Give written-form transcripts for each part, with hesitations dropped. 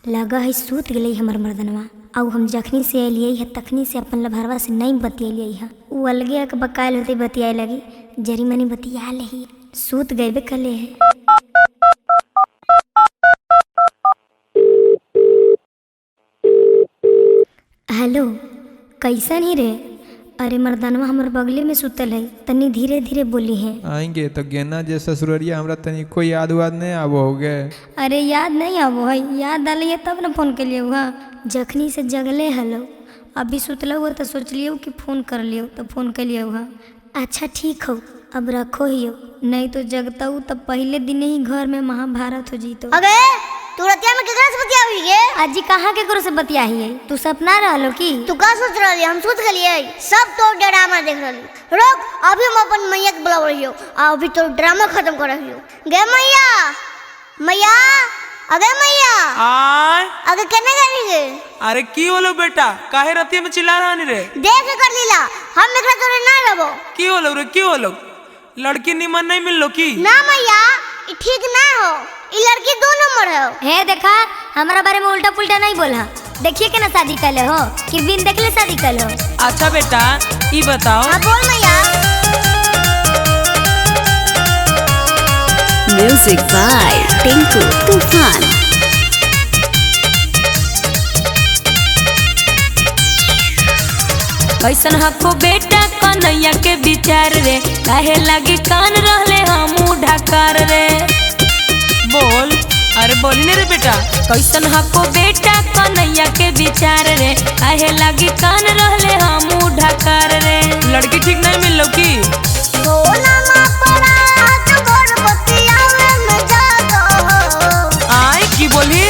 लगा है सूत गेलै हमर मर्दनवा। आउ हम जखनी से अलियै है तखनी से अपन लभरवा से नहीं बतियलियै है। उ अलगे के बकायल होते बतियाए लगी, जरी मनी बतिया लही, सूत गएबे कले है। हेलो, कैसन ही रे? अरे मर्दनवा हमर बगले में सुतल है, तनी धीरे धीरे बोली है। आएंगे तो गेना जे ससुररिया हमरा तनी कोई याद वाद नहीं आवो होगे। अरे याद नहीं आवो है, याद आले है तब ना फोन के लिए हुआ। जखनी से जगले हलो, अभी सुतल हुआ तो सोच लियो कि फोन कर लियो, तो फोन कर लियो हुआ। अच्छा ठीक हो, अब रखो ही हो, नहीं तो जगता हूँ तब पहले दिन ही घर में महाभारत हो जीतो। अबे तू रतिया में केकरा से बतियावी गे? अजी कहाँ केकरो से बतियाही है, तू सपना रहलो की? तू का सोच रहली? हम सोच गेलियै सब तो ड्रामा देख रहली। रोक, अभी हम अपन मैया के बुलाव रहियो आ अभी तो ड्रामा खत्म कर रहियो। गे मैया, मैया, अगे मैया। आय अगे केने गेली गे? अरे की होलो बेटा, काहे रतिया में चिल्ला रहनी रे? देख कर लीला, हम एकरा तोरे ना रहबो। की होलो रे, की होलो? लड़की निमन नहीं मिललो की? ना मैया, ई ठीक ना हो, ई लड़की दो नंबर है। हे देखा, हमारा बारे में उल्टा पुल्टा नहीं बोला। देखिए के ना शादी कर हो कि बिन देखले शादी कर हो। अच्छा बेटा ई बताओ। हां बोल मैया। म्यूजिक बाय टिंकू तूफान। कैसन हको बेटा कन्हैया के विचार रे, काहे लागी कान रहले हमू ढाकार रे। बोल, अरे बोली ने रे बेटा। कैसन हको बेटा कन्हैया के विचार रे, काहे लागी कान रहले हमू ढाकार रे। लड़की ठीक नहीं मिललो की? आय की बोली?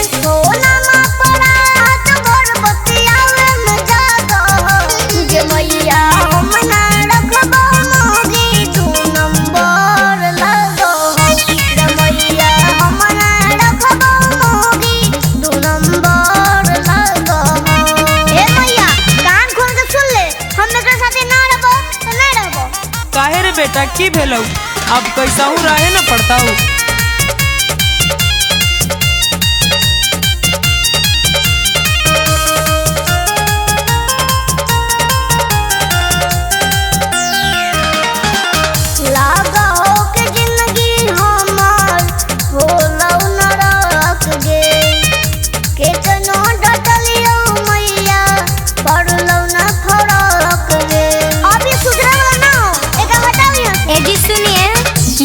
काहे रे बेटा की भेलो? अब कैसा हूँ रहे न पड़ता हूँ।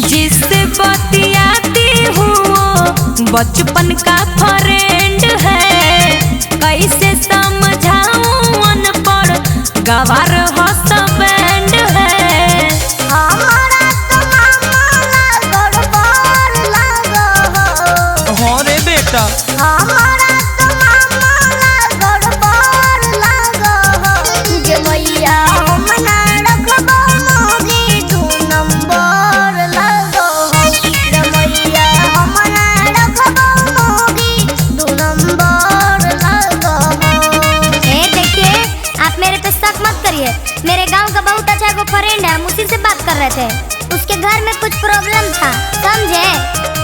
जिससे बतियाती हूँ बचपन का फ्रेंड है, कैसे समझाऊं अनपढ़ गवार हसबैंड है। हमारा तो मामला गड़बड़ लागो हो रे बेटा। हमारा तो मामला गड़बड़ लागो जे मैया हम ना रखबो मोगी दू नंबर लागो। मैया हम ना रखबो मोगी दू नंबर लागो। ए देखिए, आप मेरे पे शक मत करिए। मेरे गांव का बहुत अच्छा को फ्रेंड है, हम उसी से बात कर रहे थे। उसके घर में कुछ प्रॉब्लम था, समझे?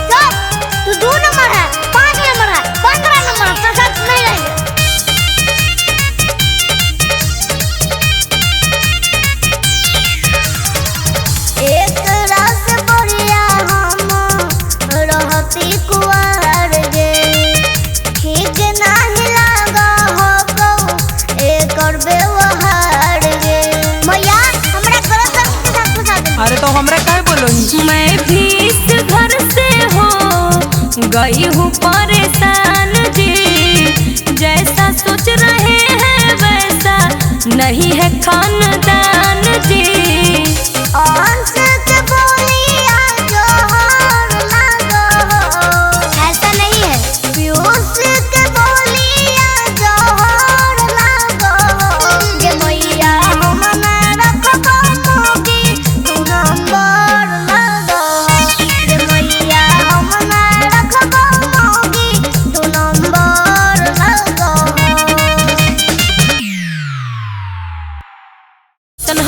चुप, तू 2 नंबर है, 5 नंबर है, 15 नंबर है, तेरे साथ नहीं रहेंगे। एक रात बढ़िया हम रहती कुआर गे, ठीक नाही लागा हो कौ एकर व्यवहार गे। मैया हमरा गलत लड़की के साथ फंसा देली। अरे तो हमरा काहे बोलोही? मैं भी इस घर से हो गई हूँ परेशान जी, जैसा सोच रहे हैं वैसा नहीं है खानदान जी। अंश के बोलिया जोहर लागो हो, ऐसा नहीं है। पीयूष के बोलिया जोहर लागो हो, गे मैया हम ना रखबो मोगी दू नंबर लागो। गे मैया हम ना रखबो मोगी दू नंबर लागो।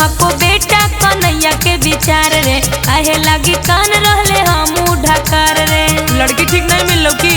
हको बेटा कन्हैया के विचार रे, काहे लागी कान रहले हमू ढाकार रे। लड़की ठीक नहीं मिललो की?